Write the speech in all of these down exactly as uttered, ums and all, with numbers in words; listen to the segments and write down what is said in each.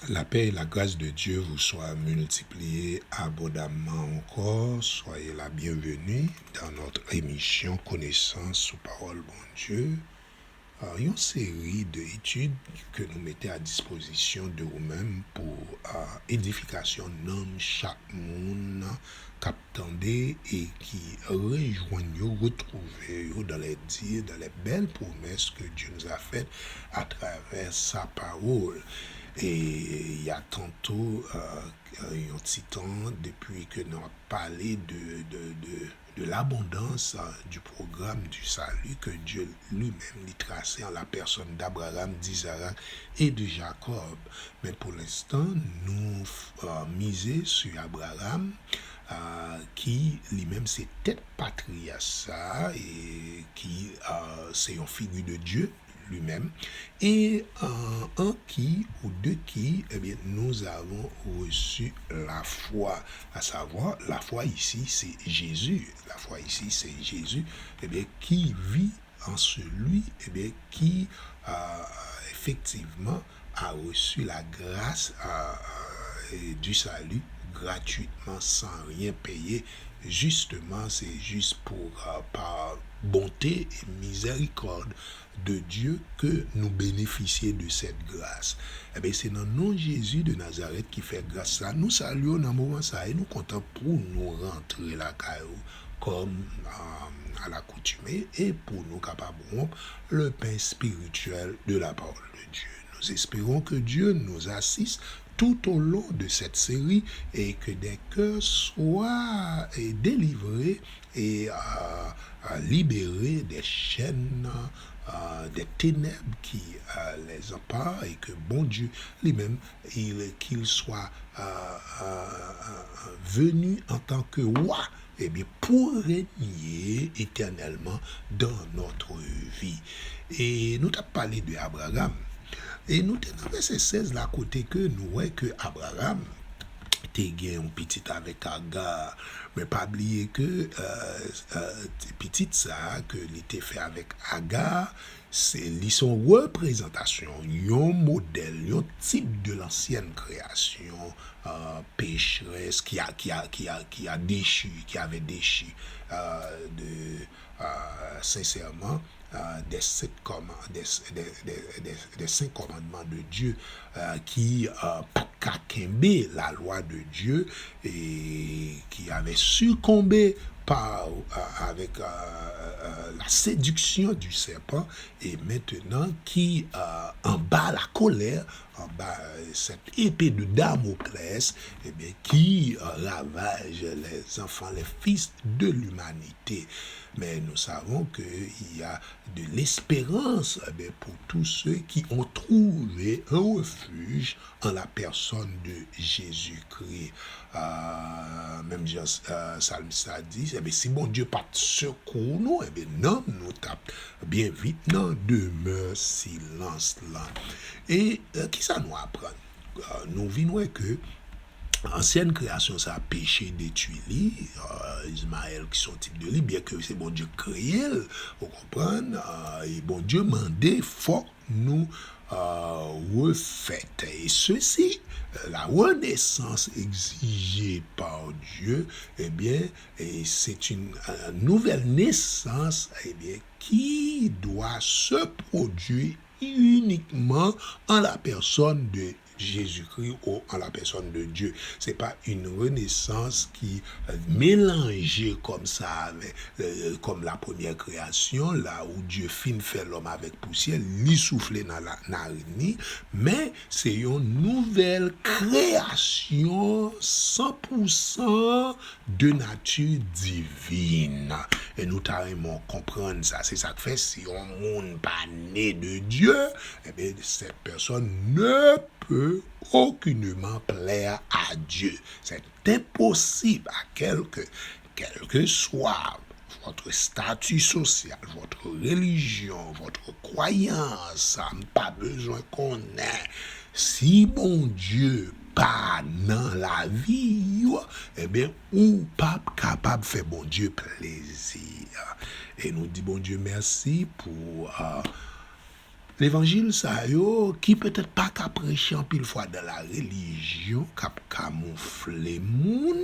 La paix et la grâce de Dieu vous soient multipliées abondamment encore. Soyez la bienvenue dans notre émission Connaissance ou Parole Bondye, euh, yon seri de etid ke nou mete a dispozisyon de ou menm pou, euh, edifikasyon nanm chak moun k ap tande e ki rejwenn yo, retwouve yo dans les dires, dans les belles promesses que Dieu nous a faites à travers sa pawòl. E il y a tantôt, euh, yon ti tan depi ke nou ap pale de, de, de, de l'abondance, euh, du programme du salut que Dieu lui-même li trase en la personne d'Abraham, d'Isaac et de Jacob. Men pou lenstan, nou, euh, mize sou Abraham, euh, ki li menm se tèt patriyach sa, e ki, euh, se yon figi de Dye li menm, e, euh, en qui ou de qui, eh bien, nous avons reçu la foi. À savoir, la foi ici, c'est Jésus. La foi ici, c'est Jésus, eh bien, qui vit en celui, eh bien, qui, euh, effectivement, a reçu la grâce, euh, euh, du salut gratuitement, sans rien payer. Justement, c'est juste pour, euh, par bonté et miséricorde de Dieu que nous bénéficier de cette grâce. Eben, se nan non Jezi de Nazarèt ki fè gras sa. Nou salye w nan moman sa e nou kontan pou nou rantre lakay ou kòm, euh, à l'accoutumée e pou nou kapab rompre le pain spirituel de la parole de Dieu. Nous espérons que Dieu nous assiste tout au long de cette série et que des cœurs soient, eh, délivrés et, euh, euh, libérés des chaînes, euh, des ténèbres qui, euh, les emparent et que Bondye li menm, il, qu'il soit, euh, euh, euh, venu en tant que roi, eh bien, pour régner éternellement dans notre vie. E nou t ap pale de Abraham. E nou te nan vèsè sèz la kote ke nou wè ke Abraham te gen yon pitit avèk Aga. Men pa bliye ke, euh, euh, pitit sa a ke li te fè avèk Aga, se, li se yon reprezantasyon, yon modèl, yon tip de l'ancienne création, euh, pécheresse, qui a, qui a, qui a, qui a déchu, qui avait déchu, euh, de, euh, sincèrement, euh, des sept command-, des, des, des, des, des cinq commandements de Dieu, euh, ki, euh, pa t ka kenbe la loi de Dieu et qui avait succombé par, euh, avec, euh, euh, la séduction du serpent, et maintenant qui, euh, anba la colère, anba, euh, cette épée de Damoclès, eh bien, qui, euh, ravage les enfants, les fils de l'humanité. Mais nous savons qu'il y a de l'espérance, eh bien, pour tous ceux qui ont trouvé un refuge en la personne de Jésus-Christ. Euh, menm jan, euh, salmis la di, ebyen, si Bondye pa t sekou nou, ebyen, nanm nou t ap byen vit nan demè silans lan. E, euh, kisa nou aprann? Euh, nou vin wè ke ansyen kreyasyon sa, peche detwi li, euh, Izmayèl ki se yon tip de li, byen ke se Bondye k kreye l, ou konprann, euh, e Bondye mande fòk nou, euh, refèt. Et ceci, la renaissance exigée par Dieu, eh bien, et c'est une, euh, nouvelle naissance, eh bien, qui doit se produire uniquement en la personne de Jésus-Christ ou en la personne de Dieu. C'est pas une renaissance qui, euh, mélange comme ça avec, euh, comme la première création, là où Dieu fin fè lòm avèk pousyè, li soufle nan la, narin li, men se yon nouvèl kreyasyon san pou san de nati divin. E nou ta renmen konprann sa. Se sa k fè, si yon moun pa ne de Dye, eh bien, cette personne ne peut aucunement plaire à Dieu. C'est impossible à quelque, quel que soit votre statut social, votre religion, votre croyance, m pa bezwen konnen. Si Bondye pa nan lavi w, eh bien, ou p ap kapab fè Bondye plezi. E nou di Bondye mèsi pou, euh, Levanjil sa yo, ki petèt pa ka preche anpil fwa dan la relijyon, k ap kamoufle moun,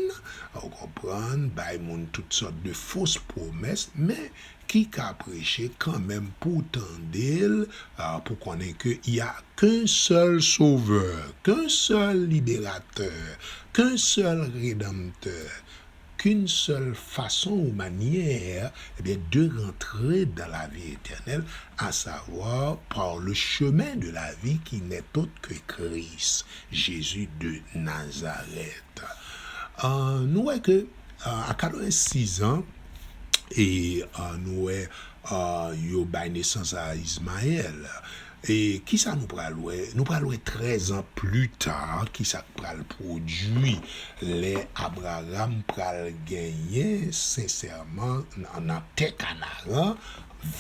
ou konprann, bay moun tout sòt de fos pwomès, men ki ka preche kanmenm pou tande l, ah, pou konnen ke y a qu'un seul Sauveur, qu'un seul Libérateur, qu'un seul Rédempteur, qu'une seule façon ou manière, eh bien, de rentrer dans la vie éternelle, à savoir par le chemin de la vie qui n'est autre que Christ, Jésus de Nazareth. Euh, nou wè ke, euh, a katrevensis an, e, euh, nou wè, euh, yo bay nesans a Izmayèl. E kisa nou pral wè? Nou pral wè trèz an pli ta, kisa k pral pwodui lè Abraram pral genyen, sensèman, nan, nan tè Kanaran,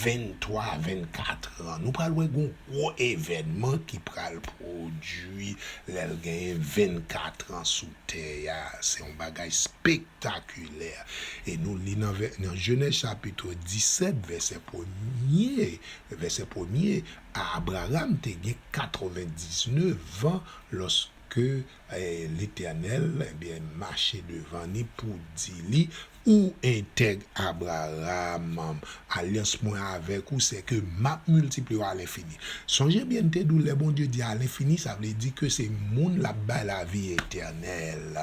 venntwa a vennkat an. Nou pral wè gon gwo evènman ki pral pwodui lè l genyen vennkat an sou tè a. Se yon bagay spek- spektakilè. E nou li nan vè-, nan Jenèz chapit disèt, vèsè premye, vèsè premye, Abraram te gen katrevendiznèf an lòske, eh, Letènèl, ebyen, mache devan ni pou di li, ou entèg Abraram, alyans mwen avèk ou, se ke m ap miltipliye w alenfini. Sonje byen, m te di w, lè Bondye di alenfini, sa vle di ke se moun l ap bay lavi etènèl.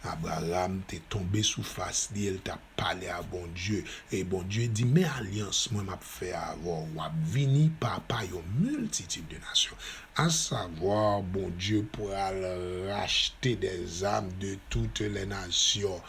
Abraram te tonbe sou fas li e l t ap pale a Bondye. E Bondye di, men alyans mwen m ap fè avè w. W ap vini papa yon miltitid de nasyon. Asavwa, Bondye pral rachte des âmes de toutes les nations.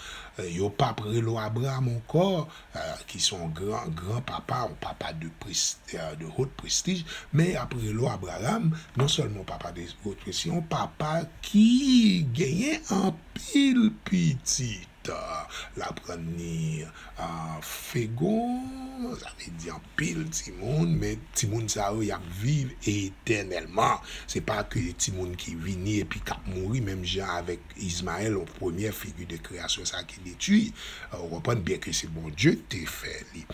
Yo p ap rele w Abraram ankò, euh, ki se yon gran, gran papa, yon papa de pres-, euh, de haute prestige, men y ap rele w Abraram, non sèlman yon papa de haute prestige, yon papa ki genyen anpil pitit. L ap rann ni, euh, fegon, sa vle di anpil timoun, men timoun sa yo, y ap viv etènèlman. Se pa ke timoun ki vini epi k ap mouri, menm jan avèk Izmayèl, yon premyè figi de kreyasyon sa ki detwi. Euh, ou konprann, byen ke se Bondye ki te fè li.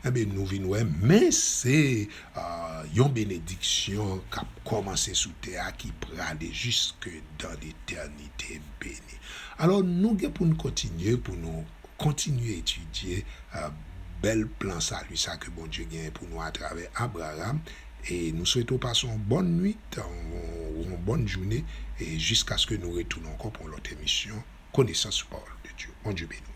Enben, nou vin wè, men se, euh, yon benediksyon k ap kòmanse sou tè a ki prale jiske dan letènite beni. Alò, nou gen pou n kontinye, pou nou kontinye etidye, euh, bèl plan sali sa ke Bondye genyen pou nou atravè Abraram. E nou swete w pase yon bòn nwit, yon, yon bòn jounen, e jiskaske nou retounen ankò pou yon lòt emisyon, Konesans Pawòl de Dye. Bondye beni w.